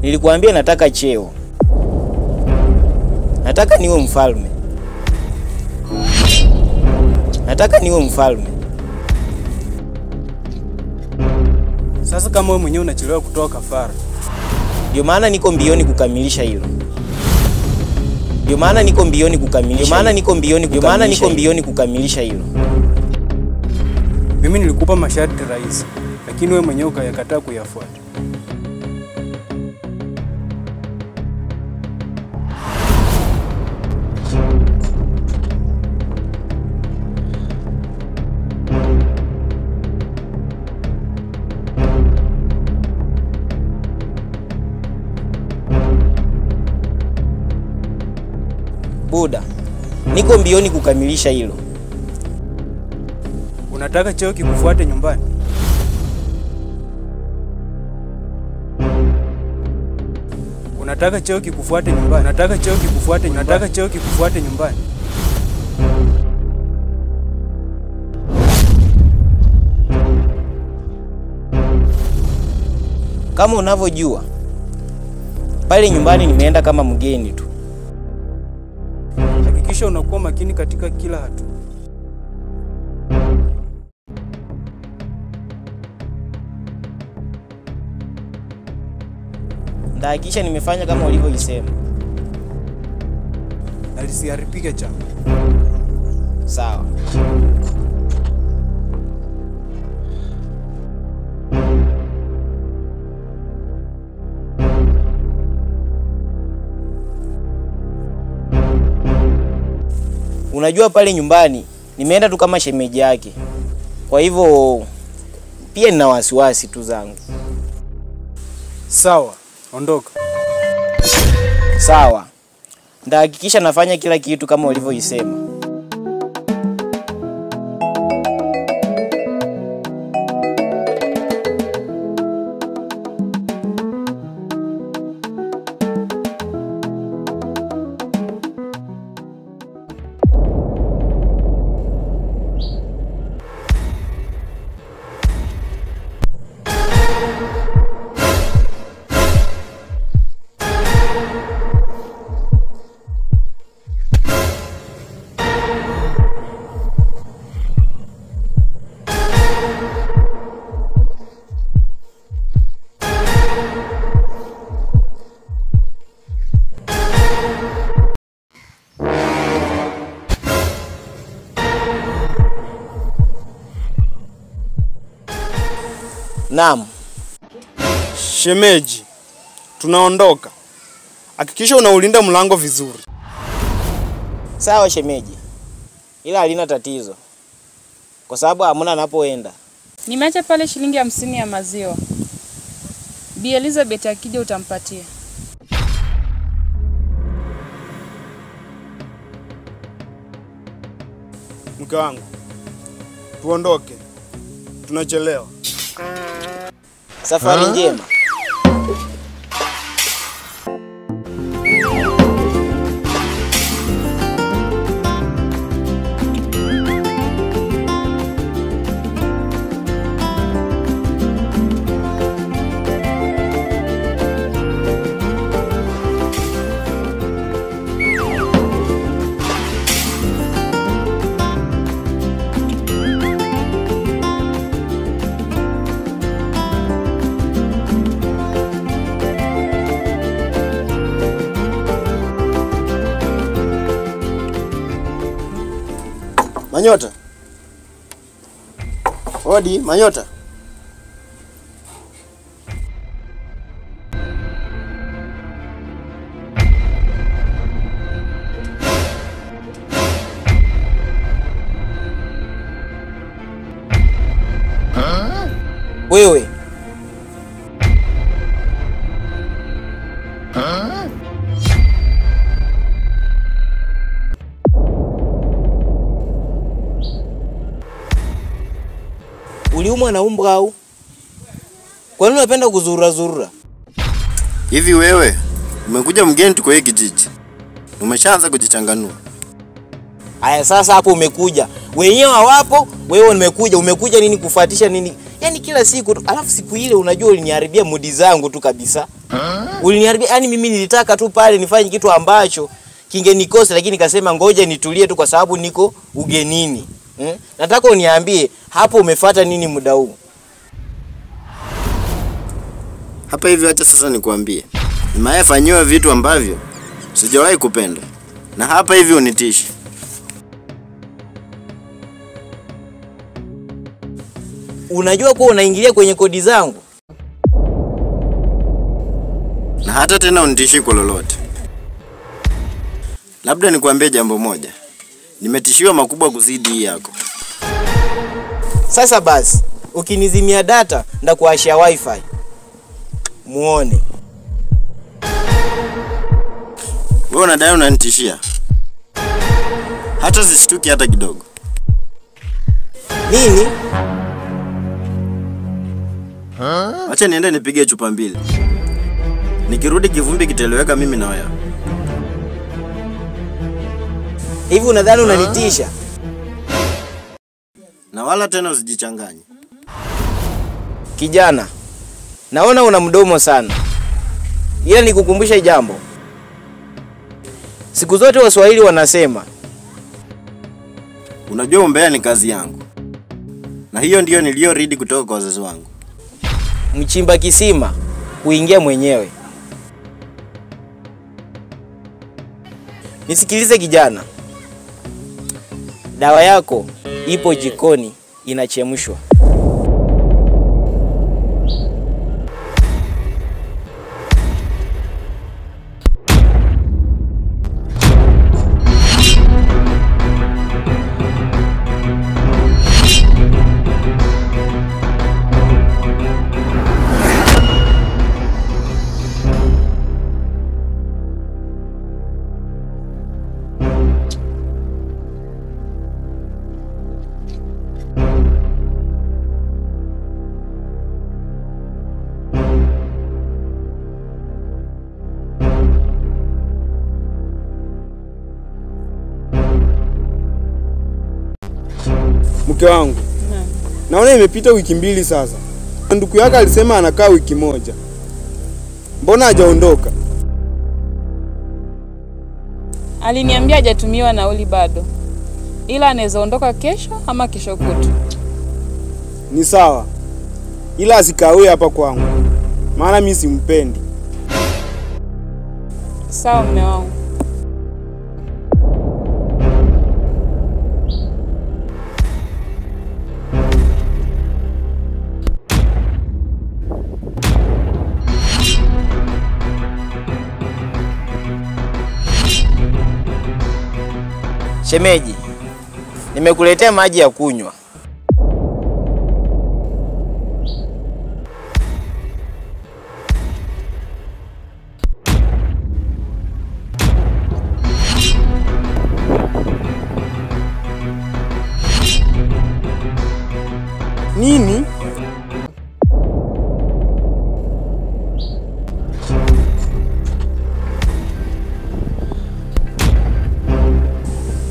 Nilikuambia nataka cheo. Nataka niwe mfalme. Nataka niwe mfalme. Sasa kama wewe mwenyewe unachelewa kutoa kafara. Ndio maana niko mbioni kukamilisha hilo. Ndio maana niko mbioni kukamilisha. Ndio maana niko mbioni, ndio maana niko mbioni kukamilisha hilo. Mimi nilikupa masharti rahisi, lakini wewe mwenyewe ukayakataa kuyafuata. Buda, niko mbioni kukamilisha hilo. Unataka cheo kikufuate nyumbani? Unataka cheo kikufuate nyumbani? Unataka cheo kikufuate nyumbani? Unataka cheo kikufuate nyumbani? Kama unavyojua, pale nyumbani nimeenda kama mgeni tu. Hakikisha unakuwa makini katika kila hatua. Ndahakikisha nimefanya kama ulivyoisema. Na lisiharibike jambo. Sawa. Unajua pale nyumbani nimeenda tu kama shemeji yake. Kwa hivyo pia nina wasiwasi tu zangu. Sawa, ondoka. Sawa. Ndahakikisha nafanya kila kitu kama ulivyoisema. Naam. Shemeji, tunaondoka. Hakikisha unaulinda mlango vizuri. Sawa shemeji. Ila halina tatizo. Kwa sababu hamna napoenda. Nimeacha pale shilingi 50 ya maziwa. Bi Elizabeth akija utampatia. Mke wangu, tuondoke. Tunachelewa. Safari njema. Manyota. Odi, Manyota. Wewe. Uliumwa na umbwa au? Kwa nini unapenda kuzurura zurura? Hivi wewe umekuja mgeni tu kwa hiki kijiji. Umeshaanza kujichanganua. Aya sasa hapo umekuja. Wenyewe hawapo, wewe umekuja. Umekuja nini kufuatisha nini? Yaani kila siku tu. Alafu siku ile unajua uliniharibia mudi zangu tu kabisa. Uliniharibia. Yaani mimi nilitaka tu pale nifanye kitu ambacho kingenikosa, lakini nikasema ngoja nitulie tu kwa sababu niko ugenini. Nataka uniambie hapo umefuata nini muda huu? Hapa hivi acha sasa nikuambie. Nimefanyiwa vitu ambavyo sijawahi kupenda. Na hapa hivi unitishi. Unajua kuwa unaingilia kwenye kodi zangu? Na hata tena unitishi kwa lolote. Labda nikuambie jambo moja. Nimetishiwa makubwa kuzidi hii yako. Sasa basi, ukinizimia data ndakuashia wifi. Muone. Wewe unadai unanitishia. Hata sishtuki hata kidogo. Nini? Acha niende nipige chupa mbili. Nikirudi kivumbi kiteleweka mimi na wewe. Hivi unadhani unanitisha? Na wala tena usijichanganye. Kijana, naona una mdomo sana. Ila nikukumbushe jambo. Siku zote Waswahili wanasema, unajua umbea ni kazi yangu. Na hiyo ndiyo niliyoridi kutoka kwa wazazi wangu. Mchimba kisima huingia mwenyewe. Nisikilize kijana. Dawa yako ipo jikoni inachemshwa. Mke wangu, naona imepita wiki mbili sasa. Ndugu yake alisema anakaa wiki moja. Mbona hajaondoka? Aliniambia hajatumiwa nauli bado. Ila anaweza ondoka kesho ama kesho kutwa. Ni sawa. Ila asikawe hapa kwangu. Maana mimi simpendi. Sawa mume wangu. Shemeji, nimekuletea maji ya kunywa. Nini?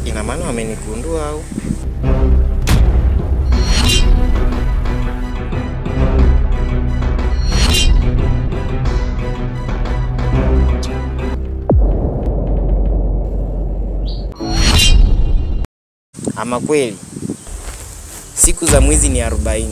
Ina maana wamenigundua au? Ama kweli siku za mwizi ni 40.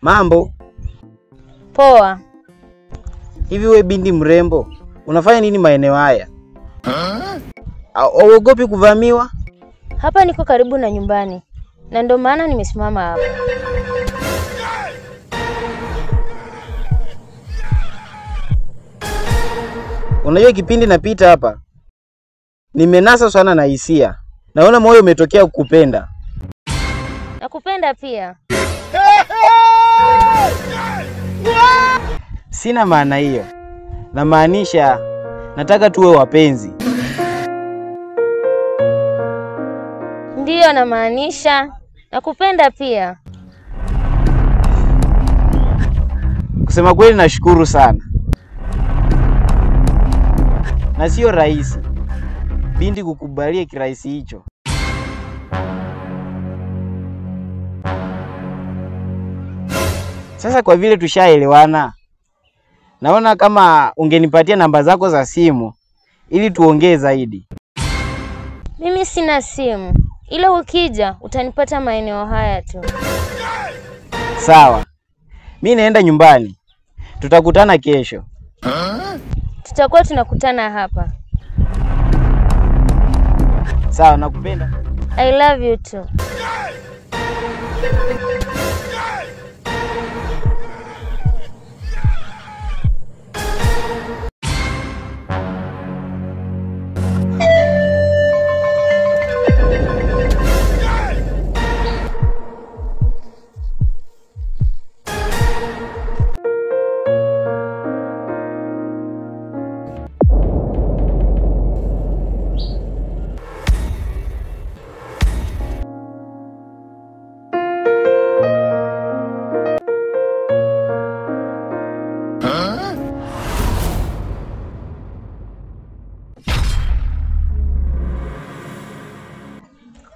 Mambo. Poa. Hivi we binti mrembo, unafanya nini maeneo haya? Hauogopi kuvamiwa? Hapa niko karibu na nyumbani, na ndio maana nimesimama hapa. Unajua kipindi napita hapa nimenasa sana na hisia. Naona moyo umetokea kukupenda. Nakupenda pia. Sina maana hiyo. Namaanisha nataka tuwe wapenzi. Ndiyo namaanisha nakupenda pia. Kusema kweli nashukuru sana. Na sio rahisi binti kukubalia kirahisi hicho. Sasa kwa vile tushaelewana, naona kama ungenipatia namba zako za simu ili tuongee zaidi. Mimi sina simu, ila ukija utanipata maeneo haya tu. Sawa. Mimi naenda nyumbani. Tutakutana kesho. Tutakuwa tunakutana hapa. Sawa, nakupenda. I love you too.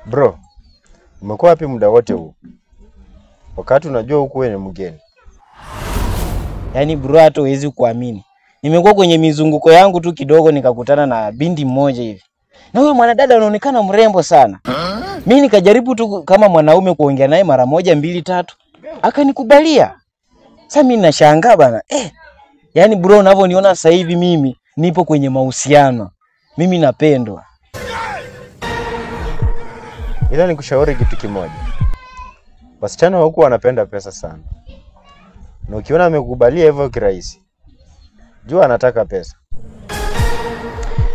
Bro, umekuwa wapi muda wote huu? Wakati unajua huku wewe ni mgeni. Yaani bro, hata huwezi kuamini. Nimekuwa kwenye mizunguko yangu tu kidogo nikakutana na binti mmoja hivi. Na huyo mwanadada anaonekana mrembo sana. Mimi nikajaribu tu kama mwanaume kuongea naye mara moja, mbili, tatu. Akanikubalia. Sasa mimi nashangaa bana. Yaani bro, unavyoniona sasa hivi mimi nipo kwenye mahusiano. Mimi napendwa. Ila nikushauri kitu kimoja. Wasichana huku wanapenda pesa sana. Na ukiona amekubalia hivyo kirahisi, jua anataka pesa.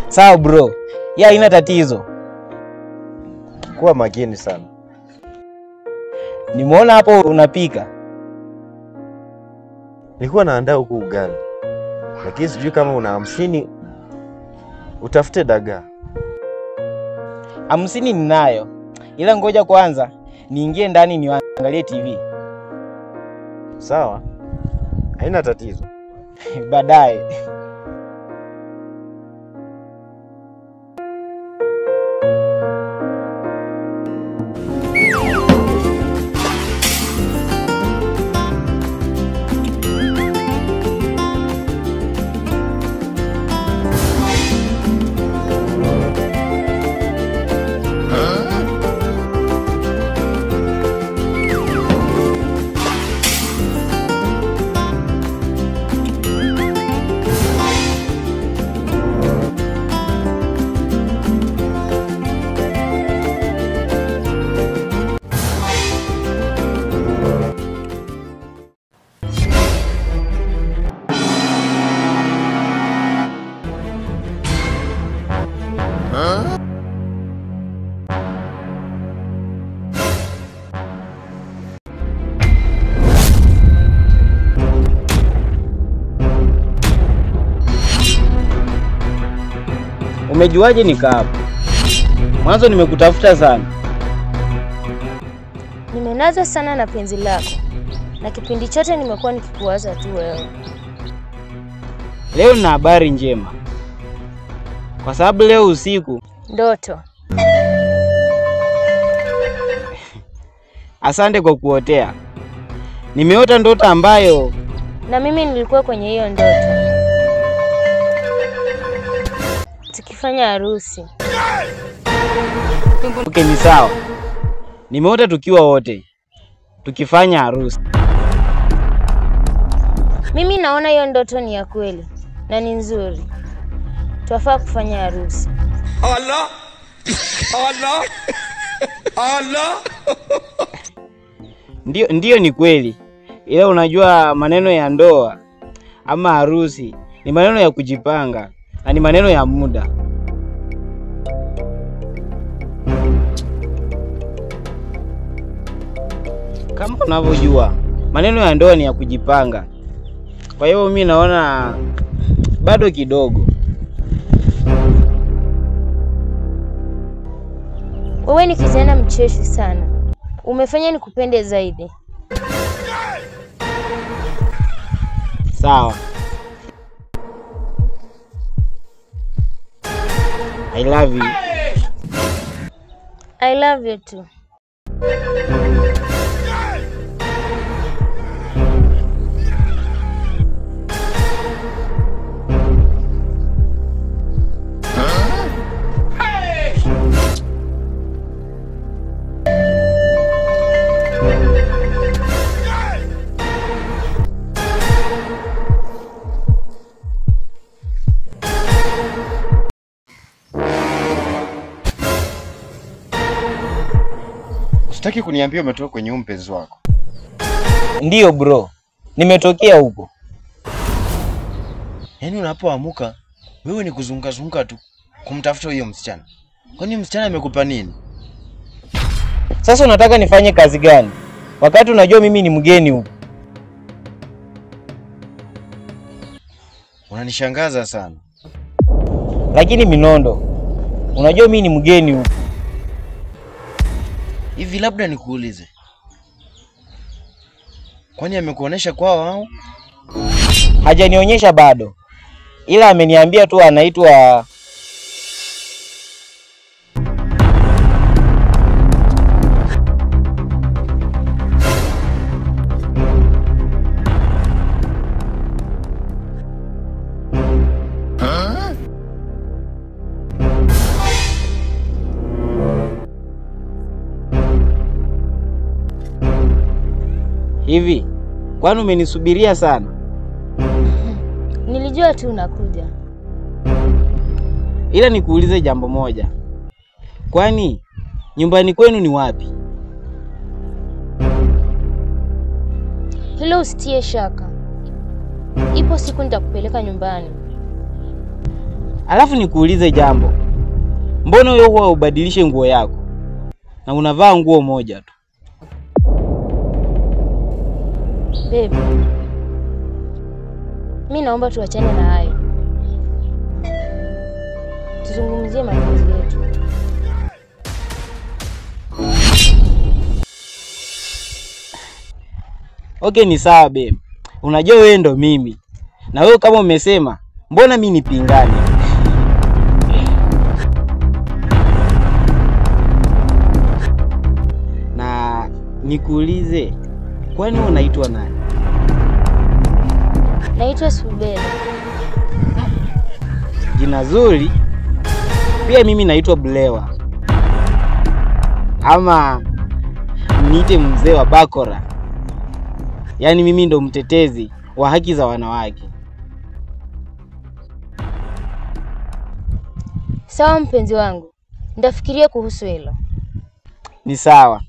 Sawa bro. Ya haina tatizo. Kuwa makini sana. Nimeona hapo unapika. Nilikuwa naandaa huku ugali. Lakini sijui kama una 50 utafute dagaa. 50 ninayo. Ila ngoja kwanza niingie ndani niangalie TV. Sawa. Haina tatizo. Baadaye. Umejuaje nika hapa? Mwanzo nimekutafuta sana. Nimenazwa sana na penzi lako. Na kipindi chote nimekuwa nikikuwaza tu wewe. Leo nina habari njema. Kwa sababu leo usiku ndoto. Asante kwa kuotea. Nimeota ndoto ambayo na mimi nilikuwa kwenye hiyo ndoto. Tukifanya harusi. Okay, ni sawa. Nimeota tukiwa wote tukifanya harusi. Mimi naona hiyo ndoto ni ya kweli na ni nzuri. Twafaa kufanya harusi. Allah! Allah! Allah! Ndiyo ni kweli. Ila unajua maneno ya ndoa ama harusi ni maneno ya kujipanga. na ni maneno ya muda. Kama unavyojua, maneno ya ndoa ni ya kujipanga. Kwa hiyo mimi naona bado kidogo. Wewe ni kijana mcheshi sana. Umefanya nikupende zaidi. Sawa. I love you. I love you too. Usitaki kuniambia umetoka kwenye mpenzi wako? Ndiyo bro, nimetokea huko. Yaani unapoamuka wewe ni kuzunguka zunguka tu kumtafuta huyo msichana. Kwani msichana amekupa nini? Sasa unataka nifanye kazi gani wakati unajua mimi ni mgeni huko? Unanishangaza sana. Lakini Minondo, unajua mimi ni mgeni huko. Hivi labda nikuulize, kwani amekuonesha kwao au? Hajanionyesha bado, ila ameniambia tu anaitwa Hivi, kwani umenisubiria sana? Nilijua tu unakuja. Ila nikuulize jambo moja. Kwani nyumbani kwenu ni wapi? Hilo usitie shaka. Ipo siku nitakupeleka nyumbani. Alafu nikuulize jambo. Mbona wewe huwa ubadilishe nguo yako na unavaa nguo moja tu? Baby, mimi naomba tuachane na hayo. Tuzungumzie mapenzi yetu. Okay, ni sawa babe. Unajua wewe ndo mimi. Na wewe kama umesema, mbona mimi nipingane? Na nikuulize, kwani unaitwa nani? Naitwa Subeda. Jina zuri. Pia mimi naitwa Bulewa. Ama niite mzee wa bakora. Yaani mimi ndo mtetezi wa haki za wanawake. Sawa mpenzi wangu, nitafikiria kuhusu hilo. Ni sawa.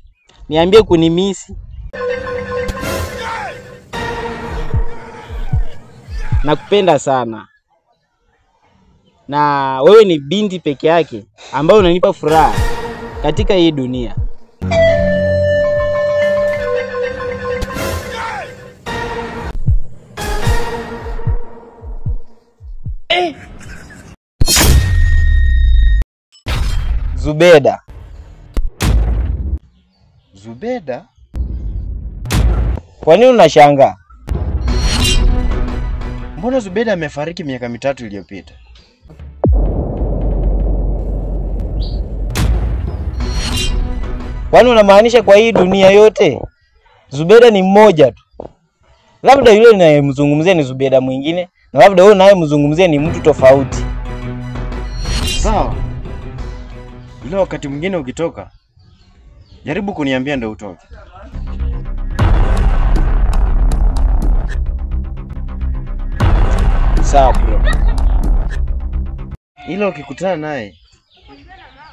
Niambie kunimisi. Nakupenda sana. Na wewe ni binti peke yake ambayo unanipa furaha katika hii dunia. Zubeda. Zubeda? Kwa nini unashangaa? Mbona Zubeda amefariki miaka 3 iliyopita? Kwani unamaanisha kwa hii dunia yote Zubeda ni mmoja tu? Labda yule ninayemzungumzia ni Zubeda mwingine, na labda wewe unayemzungumzia ni mtu tofauti. Sawa. Ila wakati mwingine ukitoka, jaribu kuniambia ndio utoke. Sawa bro. Ila ukikutana naye,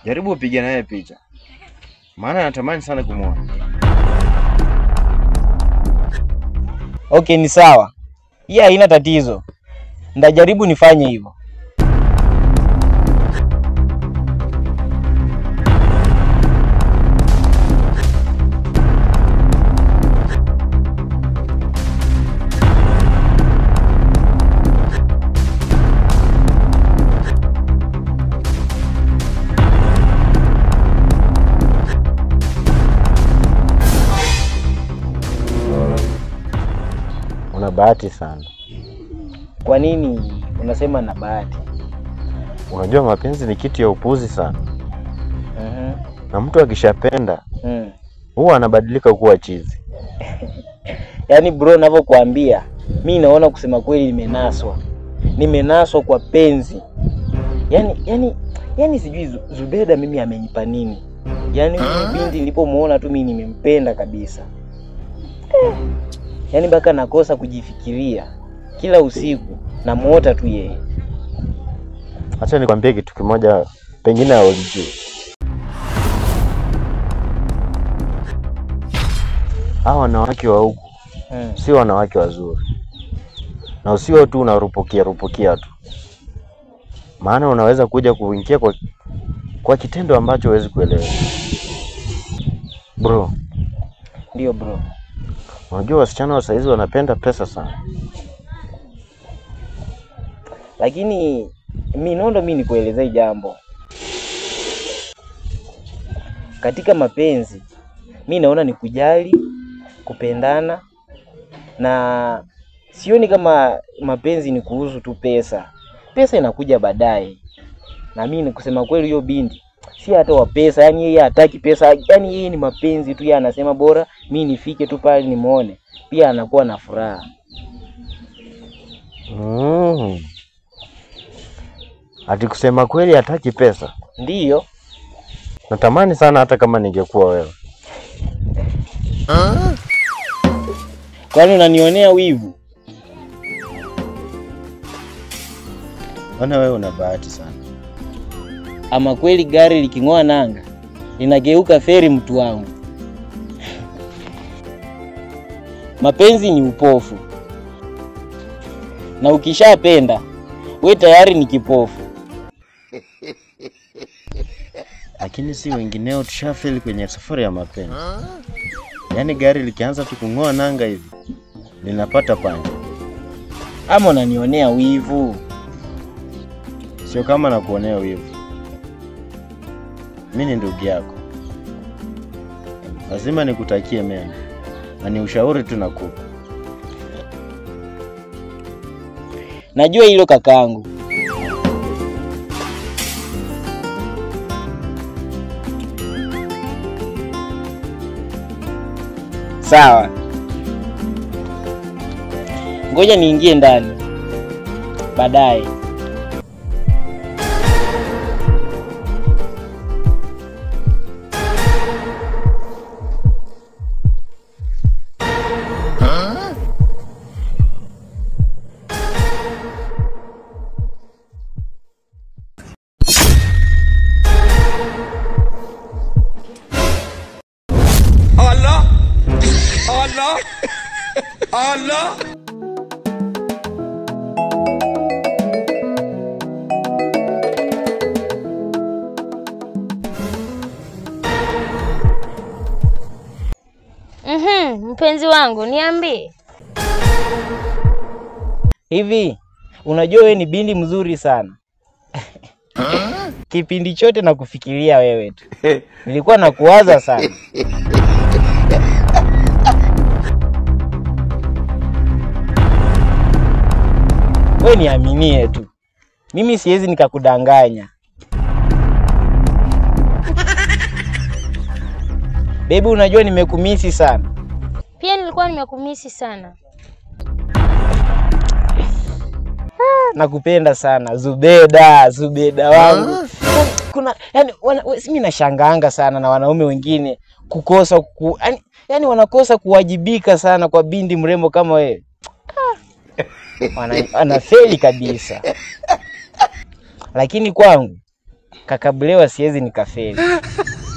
jaribu upige naye picha, maana natamani sana kumuona. Okay, ni sawa. Hii haina tatizo. Ndajaribu nifanye hivyo. bahati sana. Kwa nini unasema na bahati? Unajua mapenzi ni kitu ya upuzi sana. Na mtu akishapenda huwa anabadilika kuwa chizi. Yaani bro, ninavyokuambia, mimi naona kusema kweli nimenaswa. Nimenaswa kwa penzi. Yaani sijui Zubeda mimi amenipa nini. Yaani huyu binti nilipomuona tu mimi nimempenda kabisa. Yaani mpaka nakosa kujifikiria. Kila usiku namuota tu yeye. Acha nikwambie kitu kimoja pengine haulijui. Hawa wanawake wa huku sio wanawake wazuri. Na usio tu unarupukia rupukia tu. Maana unaweza kuja kuingia kwa kitendo ambacho huwezi kuelewa. Bro. Ndio bro. Unajua wasichana wa saizi wanapenda pesa sana. Lakini Minondo, mimi nikuelezee jambo. Katika mapenzi mimi naona ni kujali, kupendana, na sioni kama mapenzi ni kuhusu tu pesa. Pesa inakuja baadaye. Na mimi nikusema kweli hiyo binti si hata wa pesa, yani yeye hataki pesa, yani yeye ni mapenzi tu, yeye anasema bora mimi nifike tu pale nimuone. Pia anakuwa na furaha. Ati kusema kweli hataki pesa. Ndiyo. Natamani sana hata kama ningekuwa wewe. Kwani unanionea wivu? Bwana wewe una bahati sana. Ama kweli gari likingoa nanga linageuka feri, mtu wangu. Mapenzi ni upofu. Na ukishapenda we tayari ni kipofu. Lakini si wengineo tushafeli kwenye safari ya mapenzi. Yaani gari likianza tu kungoa nanga hivi linapata panja. Ama unanionea wivu? Sio kama nakuonea wivu. Mimi ni ndugu yako. Lazima nikutakie mema. Na ni ushauri tu nakupa. Najua hilo kakaangu. Sawa. Ngoja niingie ndani. Baadaye. Allah. Allah. Allah. Mpenzi wangu, niambie. Hivi, unajua wewe ni binti mzuri sana. Kipindi chote nakufikiria wewe tu. Nilikuwa nakuwaza sana. Wewe niaminie tu. Mimi siwezi nikakudanganya. Baby, unajua nimekumisi sana. Pia nilikuwa nimekumisi sana. Nakupenda sana Zubeda, Zubeda wangu. Kuna yani mimi nashangaanga sana na wanaume wengine kukosa yani wanakosa kuwajibika sana kwa binti mrembo kama wewe. Wanafeli kabisa. Lakini kwangu kakabulewa siwezi nikafeli.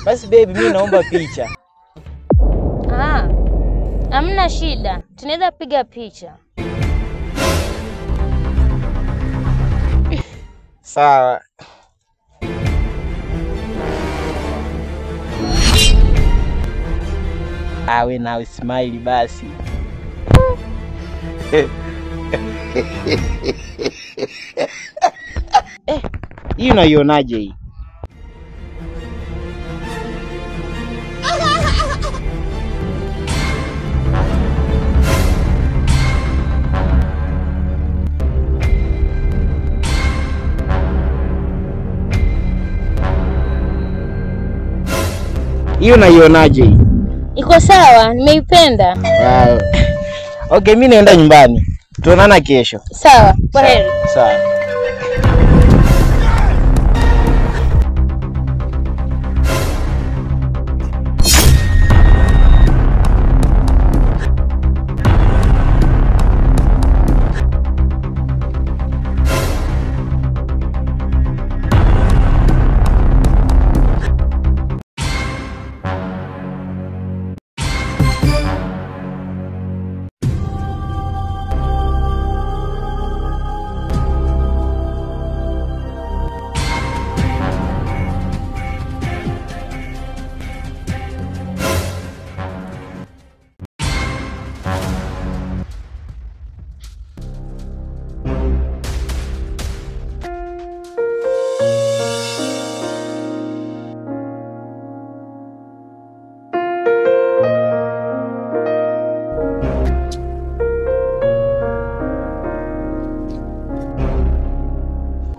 Basi baby, mimi naomba picha. Hamna shida, tunaweza piga picha. Sawa. Awe nawe smile basi. Hii unaionaje hii? Hiyo naionaje hii? Iko sawa, nimeipenda. Wow. Okay, mimi naenda nyumbani. Tuonana kesho. Sawa, kwaheri. Sawa.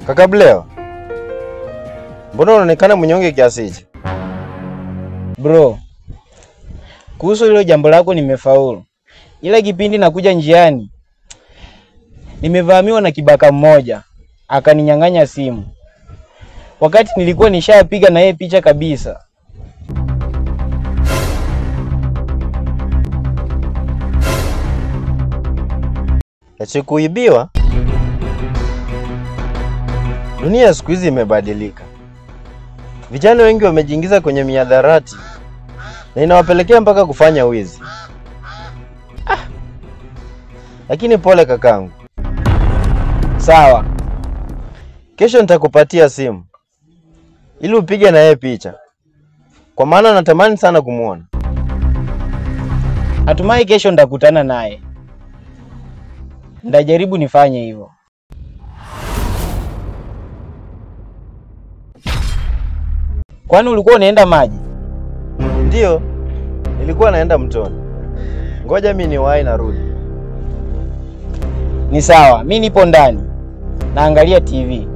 Kaka Bleo, mbona unaonekana mnyonge kiasi hichi? Bro, kuhusu hilo jambo lako nimefaulu. Ila kipindi nakuja njiani nimevamiwa na kibaka mmoja, akaninyang'anya simu. Wakati nilikuwa nishapiga na yeye picha kabisa. Eti kuibiwa? Dunia siku hizi imebadilika. Vijana wengi wamejiingiza kwenye mihadarati na inawapelekea mpaka kufanya wizi. Lakini pole kakangu. Sawa. Kesho nitakupatia simu ili upige na yeye picha, kwa maana natamani sana kumuona. Natumai kesho nitakutana naye. Nitajaribu nifanye hivyo. Kwani ulikuwa unaenda maji? Ndio, nilikuwa naenda mtoni. Ngoja mimi niwahi narudi. Ni sawa, mimi nipo ndani naangalia TV.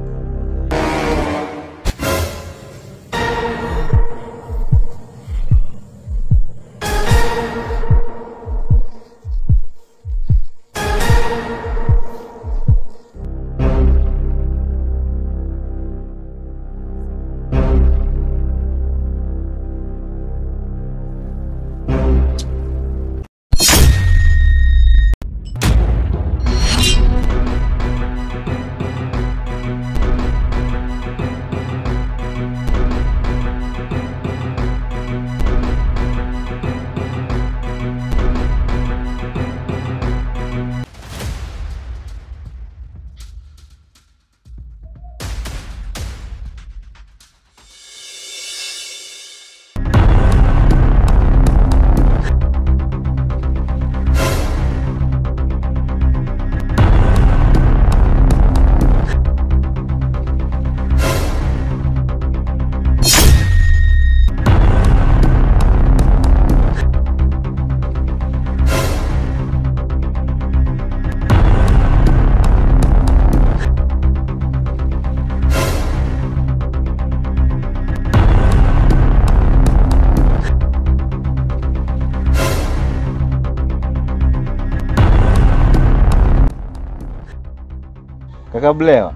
Kaka Blewa,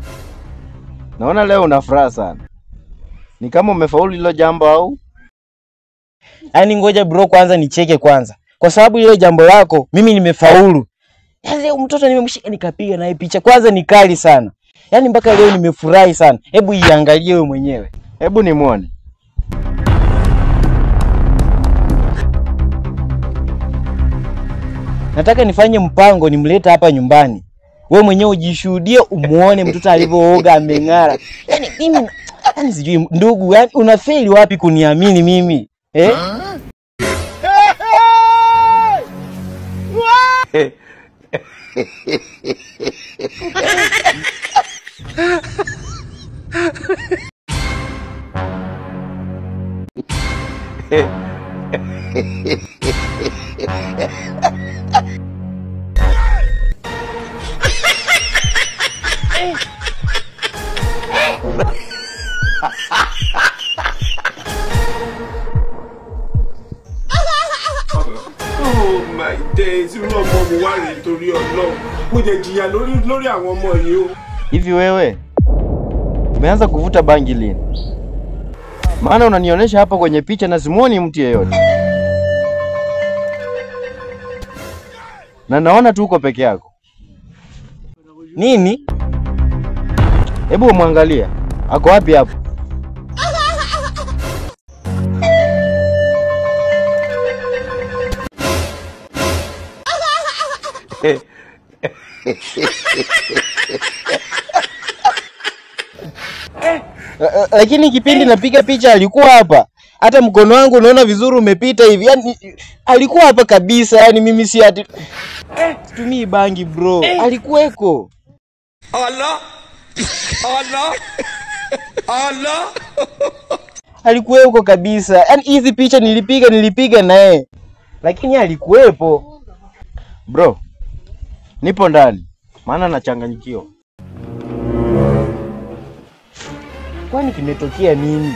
naona leo una furaha sana. Ni kama umefaulu hilo jambo au? Yaani ngoja bro kwanza nicheke kwanza. Kwa sababu hilo jambo lako mimi nimefaulu. Yaani leo mtoto nimemshika nikapiga naye picha. Kwanza ni kali sana. Yaani mpaka leo nimefurahi sana. Hebu iangalie wewe mwenyewe. Hebu nimuone. Nataka nifanye mpango nimlete hapa nyumbani. Wewe mwenyewe ujishuhudie umuone mtoto alivyooga ameng'ara. Yaani mimi yaani sijui ndugu, yaani unafeli wapi kuniamini mimi? Eh? rèé sí irú ọmọ wo wá rèé torí Ọlọ́run mo jẹ jìyà lórí lórí àwọn ọmọ yìí o. Hivi wewe umeanza kuvuta bangi lini? Maana unanionyesha hapa kwenye picha na simuoni mtu yeyote, na naona tu uko peke yako. Nini? Hebu umwangalia ako wapi hapo? Lakini kipindi napiga picha alikuwa hapa. Hata mkono wangu unaona vizuri umepita hivi. Yaani alikuwa hapa kabisa. Yaani mimi si ati situmii bangi bro. Alikuweko. Allah Allah Allah. Alikuweko kabisa. Yaani hizi picha nilipiga na yeye. Lakini alikuwepo. Bro, nipo ndani maana nachanganyikiwa. Kwani kimetokea nini?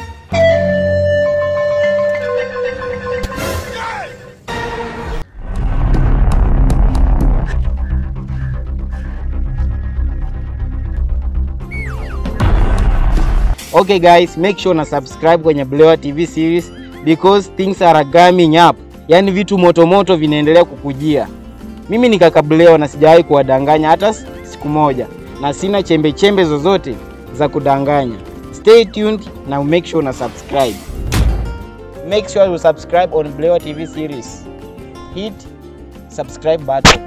Okay guys, make sure na subscribe kwenye Blewa TV series because things are coming up. Yaani vitu moto moto vinaendelea kukujia. Mimi ni kaka Blewa na sijawahi kuwadanganya hata siku moja, na sina chembe chembe zozote za kudanganya. Stay tuned na make sure na subscribe. Make sure you subscribe on Blewa TV series. Hit subscribe button.